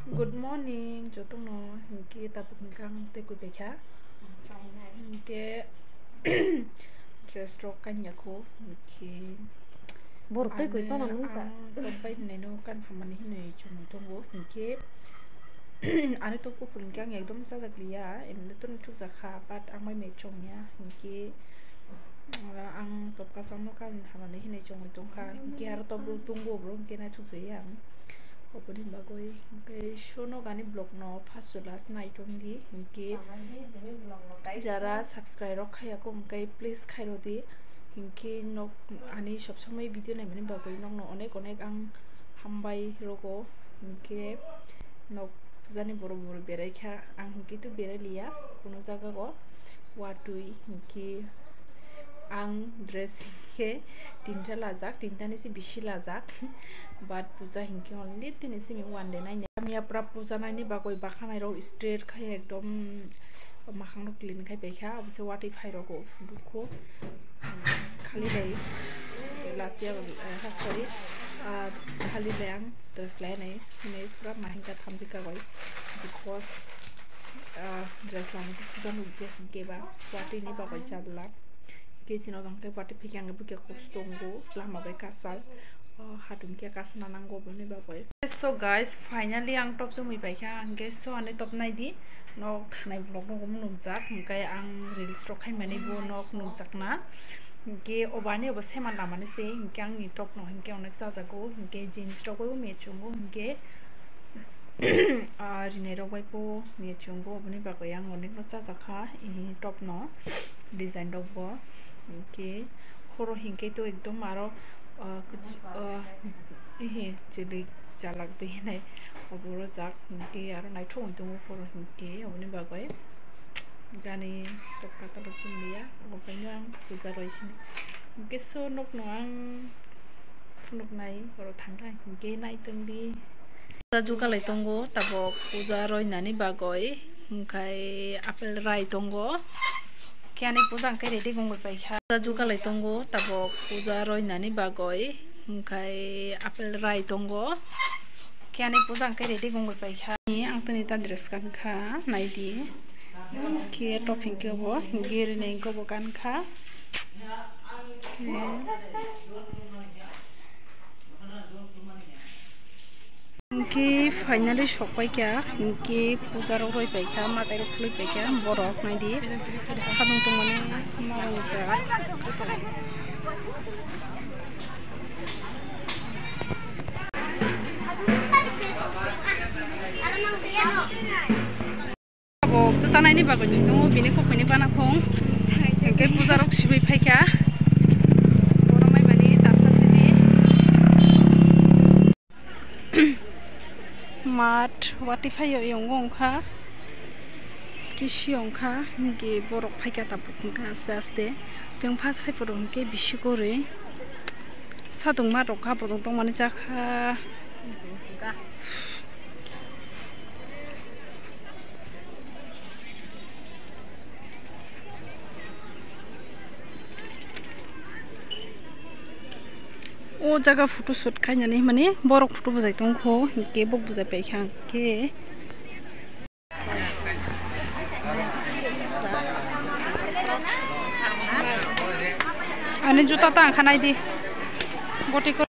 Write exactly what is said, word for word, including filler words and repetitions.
Good morning, jotono hinkhe tabuk hinkhe ang tei kuibaikha. Hinkhe dress rok kanya kho, hinkhe borok tei koi tono nung ta. Ang tok bai naino kan hamani hinwi chumui tongo, hinkhe ani tok kuphur hinkhe ang ekdom chajak liya, emni to thukjak kha, but ang bai mechong ya, hinkhe ang tok kasamo kan hamani hinwi chumui tongkha, hinkhe aro tok tongo borok hinkhe naithok jaya ang. Oboni bagwi hinkhe sono gani vlog no first to last nai tong di, hinkhe jara subscribe rok khaya kho hinkhe please khairo di, hinkhe nok ani sob somoi video naimani bagwi nokno onek onek ang hambai rogo, hinkhe nok pujani borok borok berai kha, ang hinkhe to berai liya kuno jaga o watwi hinkhe. Ang dress hinkhe tinta lajak, tinta ni se bisi lajak, but puja hinkhe only tini simi one day naini. Kamiya pura puja naini bagwi bakhanai rok straight khai ekdom makhang rok clean khai paikha, abo se watwi phai rogo phunukho. Khali bai last year, eh, sorry, ah, khali bai ang dress lainai hinwi pura mahingka thamjika bai, because, ah, dress lani puja nukya hinkhe ba watwi ni bagwi chalak. Khe chini jang tei watwi phikya ang bwkha kosto tongo, lama bai kasal, ah, hatungkhe kasana nango boni bagwi. So guys, finally ang top chumui paikha, hinkhe so ani top naidi, nok thanai vlog no nukjak, hinkhe ang reels rok khaimani bo nok nukjakna, hinkhe obo ani obo sema lamani se, hinkhe angni top no hinkhe onek chajago, hinkhe jeans rok bai bo mechungo, hinkhe ah, rinai rok bai bo mechungo, oboni bagwi ang onek no chajakha, top no design rok bo, hinkhe horo hinkhe to ekdom aro, ah, kwch-, ah, ehe chwlwi chalak de hinai obo rojak, hinkhe aro naithok wng tongo horo hinkhe, oboni bagwi gani tokta tokta chumliya, obo kaino ang puja roi sini, hinkhe so nokno ang phunuknai oro thangkha hinkhe naitongdi. Puja jugalai tongo tabok puja roinani bagwi, hinkhe apple rai tongo. Khe ani puja hinkhe ready wngwi paikha. Puja jugalai tongo tabok puja roinani bagwi, hinkhe apple rai tongo. Khe ani puja hinkhe ready wngwi paikha. Ang tini ta dress kankha, naidi. Khe top hinkhe bo, hinkhe rinai hinkhe bo kankha. Khe Hinkhe finally sok paikha, hinkhe puja rok roi paikha, matai rok khului paikha, borok naidi sadung tongmani ma wngjak. Abo juta naini bagwi ni tongo, bini kokpini bana phung. Hinkhe puja rok sibui phaikha. Borok mai mani tasa sidi. Mat wati phaio yongo wngkha. Kisi wngkha, hinkhe borok phaikha tabuk wngkha aste aste. Chwng first phai phuru hinkhe bisi kwrwi. Sadung mat rok kha bojong tongmani jakha. O jaga photo shoot khainani hwnmani borok photo bwsai tongkho, hinkhe bo bwsai paikha hinkhe. Ani juta ta wngkha naidi. Goti.